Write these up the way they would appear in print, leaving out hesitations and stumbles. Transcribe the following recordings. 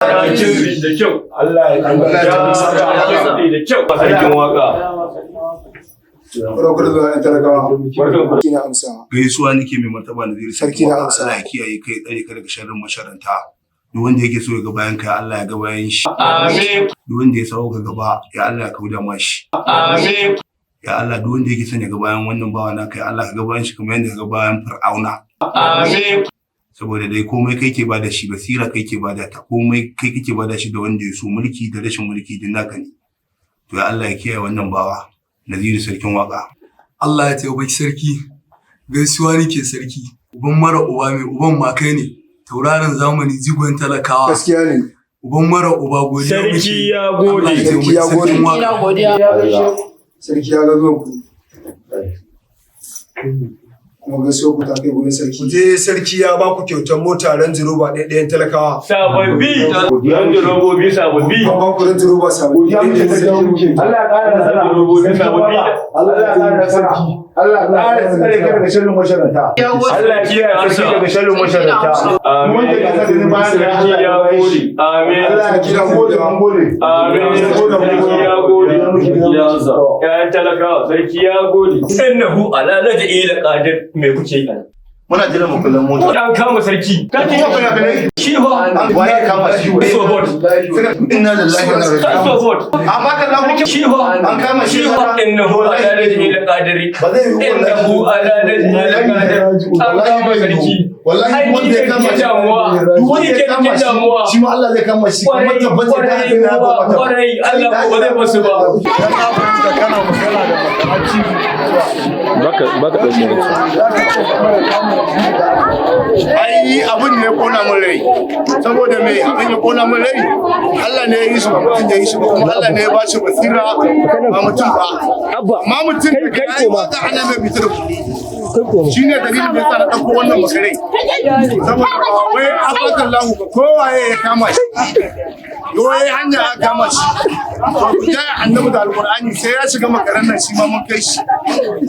Ya kimtsi da kyau. Allah ya Ya kimtsi da kyau. Sarkin waka. Barka da zuwa 'yan talakawa. Barkan ku. Sarki na amsa. Gaisuwa nake, mai martaba Naziru. Sarki na amsa. Allah ya kiyaye kai, tsare ka daga sharrin masharanta. Duk wanda yake so ya ga bayan ka, Allah ya ga bayan shi. Amin. Duk wanda ya sawo ka gaba, ya Allah ya kauda ma shi. Amin. Ya Allah, duk wanda yake son ya ga bayan wannan bawa naka, ya Allah ka ga bayan shi kamar yadda ka ga bayan Fir'auna. Amin. Saboda dai komai kai ke bada shi, basira kai ke bada ta, komai kai kake bada shi, da wanda ya so mulki da rashin mulki din naka ne. To ya Allah ya kiyaye wannan bawa Naziru Sarkin Waka. Allah ya taimaki sarki. Gaisuwa nake, sarki. Uban mara uba, mai uban ma kai ne, tauraron zamani, jigon talakawa. Gaskiya ne. Uban mara uba, godiya muke. Sarki ya Allah ya gode. taimaki Sarki ya gode. sarkin waka. Allah. Sarki ya ga zuwan ku. Kuma gaisuwar ku ta kai gurin sarki. Je, sarki ya ba ku kyautar mota Range Rover ɗaya ɗayan talakawa. Sababbi. Range Robobi sababbi. An ba ku Range Rover sababbi. Allah ya ƙara nasara. Range Robobi sababbi. Allah ya ƙara nasara. Allah ya ƙara tsare ka daga sharrin masharanta. Allah ya kiyaye sarki daga sharrin masharanta. Amin. Wanda ya sani bayan da Sarki ya gode. Amin. Allah ya kiyaye, gode, mun gode. Amin. Sarki ya gode. Ƴaƴan talakawa, sarki ya gode. Innahu ala raj'i laqadir. Me kuke yi anan? Muna jiran mu kullum mota. An kama sarki. Kuma fina-finai. Shi fa. Waye ya kama shi? Sobot. Inna lillahi wa inna ilaihi raji'un. Sobot. Amma kan lahu Shi fa. An kama shi. Shi fa. Innahu ala raj'i laqadir. Ba zai yi wallahi. Innahu ala raj'i laqadir. An kama sarki. Wallahi Ai, duk wanda ya ni ke kama shi. damuwa. Duk wanda Ni ya ke kama shi. damuwa. Shi ma Allah zai kama shi. Kuma Kwarai, tabbata ta kwarai, hanyar ya tabbata. kwarai, Allah ko ba zai basu ba. Kana magana da makamaci. Baka baka ɗauke ni. Ai abin ne ya kona min rai. Saboda me abin ya kona min rai? Allah ne ya yi shi, ba mutum ya yi shi ba, kuma Allah ne ya ba shi basira, ba mutum ba. Abba, Ma mutum kai kai da ya yi koma. waka ana mai fitar kuɗi. Kai koma. Shi ne dalilin da yasa na ɗauko wannan makarai. Saboda ba wai abakan lahu ba, kowaye ya kama shi. Yoyi hanya aka kama shi. To ku jaya annabi da Alƙur'ani, sai ya shiga makaran nan, shi ma mun kai shi.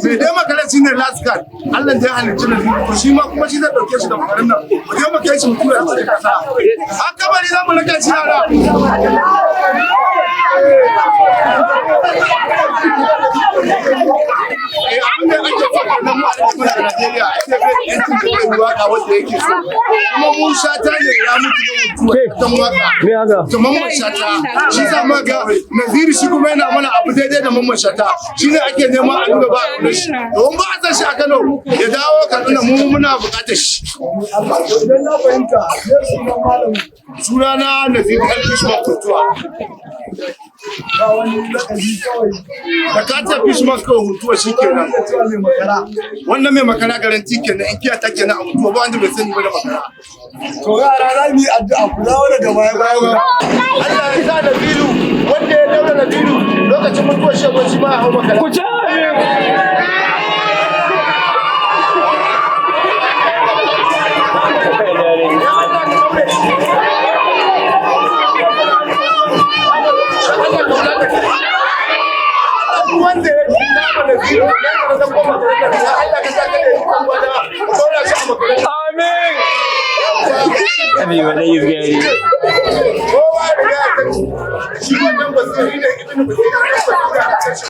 Mai dai makaran shi ne last card. Allah da ya halicci na to shi ma kuma shi zai ɗauke shi da makaran nan. Mu je mu kai shi, mu tura shi da kasa. Haka bari za mu raka shi yara. Eh, abin da ake so kenan mu a cikin Najeriya, ake bai yancin da zai yi waka wanda yake so. Kuma mun Shata ne ya mutu da mutuwa dan waka. Me haka? To Mamman Shata, shi sa ma ga Naziru shi kuma yana mana abu daidai da Mamman Shata. Shi ne ake neman a nuna ba a kula shi. Domin ba a san shi a Kano, ya dawo Katsina, mu muna buƙatar shi. Idan na fahimta, me sunan malamin? Sunana Naziru El Fishman Kuntuwa. Ba wani lakabi kawai. Da ka ce Fishman kawai Huntuwa shi kenan. Iya cewa mai makara. Wannan mai makara garanti kenan, in kiyata kenan a Huntuwa, ba wanda bai sani ba da makara. To yara, za mu yi addu'a, ku dawo daga baya baya. Allah ya sa Naziru wanda ya daura Naziru lokacin mutuwar shego shi ma ya hau makara. Ku ci amin. Duk wanda ya kama Naziru ya ka san ko makara ya Allah ka sa ka da kan gwada ka daura shi a makara. Amin. Abi, wannan is gari. Kowa ya riga ya sani. Shi wannan basiri ne, ibnu basiri ne, basira.